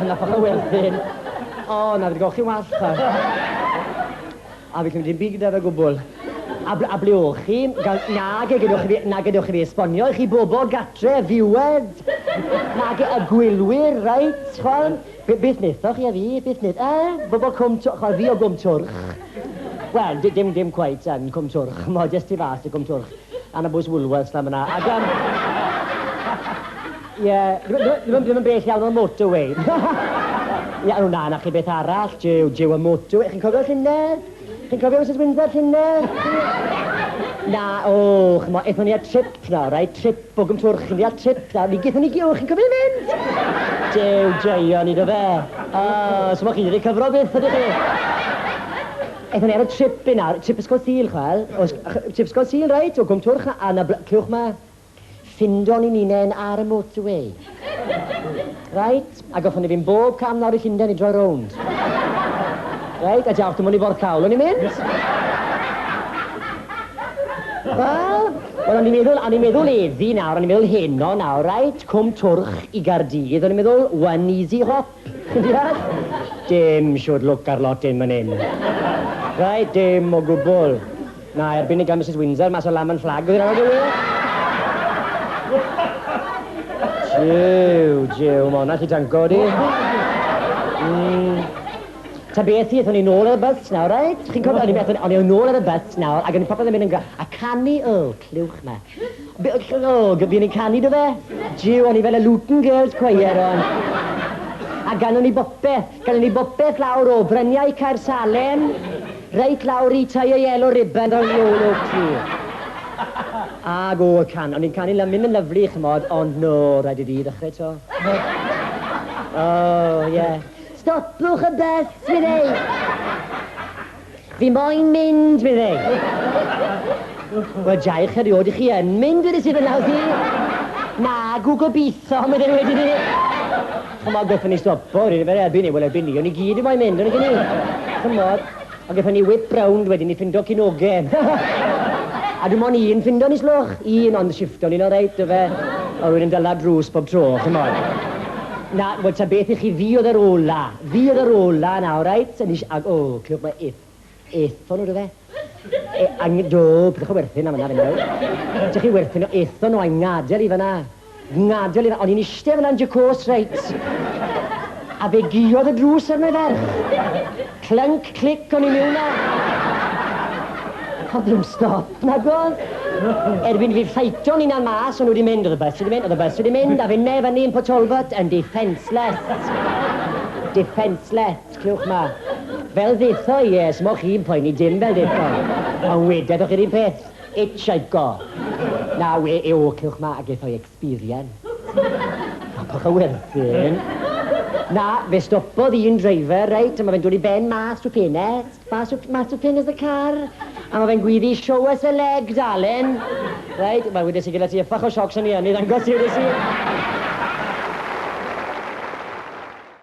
na bach o werthin. O, na, fi 'di golchi wallt, chwa. A fi ddim byd gyda fe gwbl. A ble o'ch chi? Gal, nage, gadewch i fi, na gadewch i fi esbonio i chi bobl gatre, viewers, nage y gwylwyr, reit, chwal? Beth wnaethoch chi a fi? Beth wnaeth... Eh? Bobl Cwm Twrch, chwal, fi o Gwm Twrch. Wel, dim quite yn Cwm Twrch, mo, jyst tu fas i Gwm Twrch. Anna bwys Woolworths lan fyna. Ac, ie, ddim yn bell iawn o'r motorway. Ie, o na, na chi beth arall, jiw, jiw y motorway. Chi'n cofio llynedd? Chi'n cofio Mrs Windsor llynedd? Na, o, ch'mo, aethon ni ar trip nawr, right? Trip o Gwm Twrch, ni ar trip nawr. Ni gaethon ni, o, chi'n cofio mynd? Jiw, joio ni, do fe? O, so mo chi wedi cyfro byth, ydych chi? Aethon ni ar y trip i nawr, trip Ysgol Sul, chwel. O, trip Ysgol Sul, reit, o Gwm Twrch, a na, clywch ma, ffindo ni'n hunain ar y motorway. Right? A goffon ni fynd bob cam lawr i Llundain i droi rownd. Right? A diolch, dim ond i Borthcawl o'n i'n mynd. Wel, wel, o'n i'n meddwl eddi nawr, o'n i'n meddwl heno nawr, right? Cwm Twrch i Gardydd, o'n i'n meddwl one easy hop. Chi'n deall? Dim siwr lwc ar lot dim yn hyn. Right, dim o gwbl. Na, erbyn i gael Mrs Windsor mas o Lamb and Flag, oedd hi'n rhaid. Jiw, jiw, ma hwnna chi tanco, di. Ta beth i, aethon ni nôl ar y bus nawr, reit? Chi'n cofio, o'n i nôl ar y bus nawr, ac o'n i popeth yn mynd yn a canu, o, clywch ma. O, fuon ni'n canu, do fe? Jiw, o'n i fel y Luton Girls Choir, o'n. A ganon ni bopeth lawr o Bryniau Caersalem, reit lawr i Tie a Yellow Ribbon round the old oak tree. Ag o, can, o'n i'n canu mynd yn lyfli, ch'mod, ond no, rhaid i fi ddechrau to. Oh, yeah. Stopwch y bus, mi ddeu. Fi moyn mynd, mi ddeu. Wel, jaich erioed i chi yn mynd, wedi sydd yn lawr chi. Na, gwg gobeithio, mi ddeu wedi ni. Ch'mod, gaethon ni stopo, rydyn ni erbyn ni, wel erbyn ni, o'n i gyd yn moyn mynd, o'n i gyd ni. Ch'mod, ond gaethon ni whip round wedyn i ffindo cinogen. A dim ond un ffindo ni slwch, un, ond shifto ni'n oreit, do fe. O, rwy'n yn dala drws bob tro, ch'mod. Na, wel, ta beth i chi, fi oedd yr ola. Fi oedd yr ola nawr, reit? Ag, o, clywch mae ethon nhw, do fe? E, do, pidwch o werthin am yna, fe nawr. Dych chi werthin o, ethon nhw a'i ngadael i fyna. Ngadael i fyna. O'n i'n eistedd fyna'n jacôs, reit. A fe guodd y drws arno i ferch. Clunk, clic, o'n i mewn na. Oedd ddim stop, nagodd. Erbyn fi ffeito ni'n mas, o'n nhw wedi mynd, oedd y bus wedi mynd, oedd y bus wedi mynd, a fe fyny yn Port Talbot yn defenceless. Defenceless, clywch ma. Fel ddetho i, e, smo chi'n poeni dim fel ddetho. Ond wedodd chi'r un peth, hitchhiker. Na, we, e, o, clywch ma, a getho i experience. A bach o werthin. Na, fe stopodd un driver, reit, a mae fe'n dod i ben mas o ffenest, mas o ffenest y car. A mae fe'n gweiddi, "Show us a leg, darling." Right, wel, wedes i gyda ti, yffach o siocs o'n i yn, i ddangos i, wedes i.